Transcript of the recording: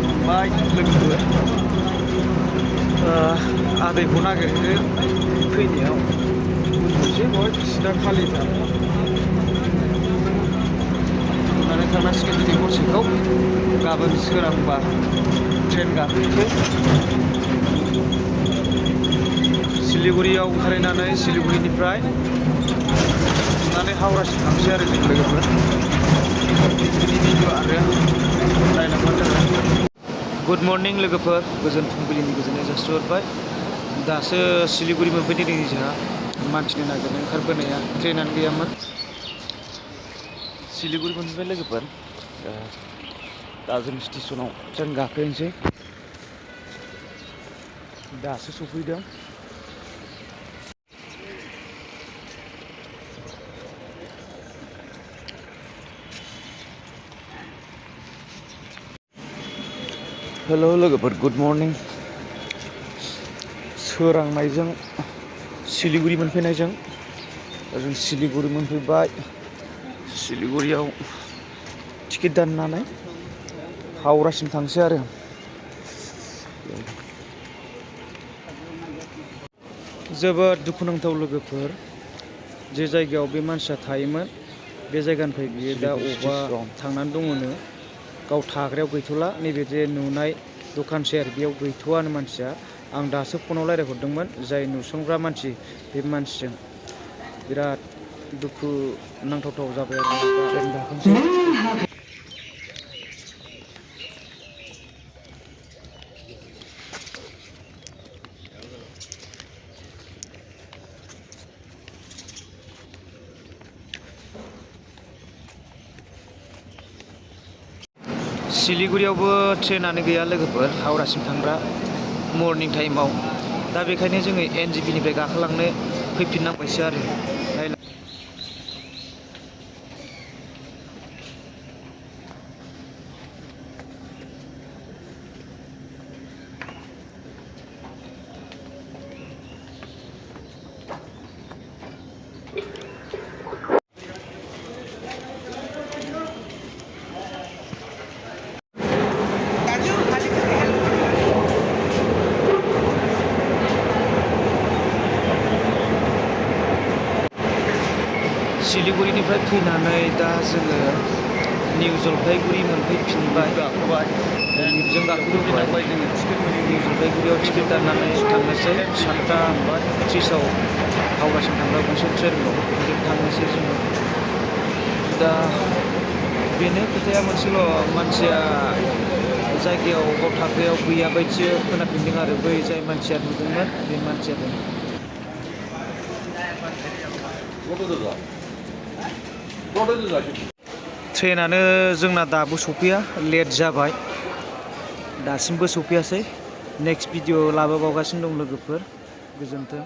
थांबाय लोगोफोर आदैखौ नागिरनो फैनायाव मोनसे बहुद सिदा खालिथार थांनानै थांनांसिगोन दिनै हरसेखौ गाबोन सोरांबा ट्रेन गाखोनोसै सिलिगुरियाव ओंखारहैनानै सिलिगुरिनिफ्राय थांनानै हावरासिम थांसै आरो जों लोगोफोर भिडिअ आरो रायलांबाय थागोन। गुड मर्निं लोगोफोर गोजोन फुंबिलिनि गोजोननाय जासिहरबाय। दासो सिलिगुरि मोनफैदों दिनै जोंहा मानसिनि नागिरनो ओंखारबोनाया ट्रेनानो गैयामोन। सिलिगुरि मोनफैबाय लोगोफोर दा जों स्टेसनाव ट्रेन गाखोनोसै दासो सफैदों। हेल' लोगोफोर गुड मर्निं। सोरांनायजों सिलिगुरि मोनफैनायजों जों सिलिगुरि मोनफैबाय। सिलिगुरियाव टिकेट दाननानै हावरासिम थांसै आरो जोबोद दुखुनांथाव लोगोफोर जे जायगायाव बे मानसिया थायोमोन बे जायगानिफ्राय बियो दा अबा थांनानै दङनो गाव थाग्रायाव गैथ'ला। नैबे जे नुनाय दखान सेर बेयाव गैथ'आनो मानसिया। आं दासो फनाव रायज्लायहरदोंमोन जाय नुसनग्रा मानसि बे मानसिजों बिराद दुखु नांथावथाव जाबाय आरो ट्रेन गाखोनोसै। सिलिगुरियावबो ट्रेनानो गैया लोगोफोर हावरासिम थांग्रा मर्निं टाइमाव। दा बेखायनो जोङो NJP निफ्राय गाखोलांनो फैफिननांबायसो आरो। सिलिगुरिनिफ्राय फैनानै दा जोङो निउ जलफाइगुरि मोनफैफिनबाय। लिफ्टजों गाखोबोबाय जोङो निउ जलफाइगुरियाव टिकेट दाननानै थांनोसै 7:30 हावरासिम थांग्रा गंसे ट्रेन दं बेजों थांनोसै जोङो। दा बेनो खोथाया मोनसेल' मानसिया जायगायाव गाव थाग्रायाव गैया बायदिसो खोनाफिनदों आरो बै जाय मानसिया नुदोंमोन बे मानसियानो। ट्रेनानो जोंना दाबो सफैया लेट जाबाय दासिमबो सफैयासै। नेक्स्ट भिडिअ लाबोबावगासिनो दं लोगोफोर गोजोन्थों।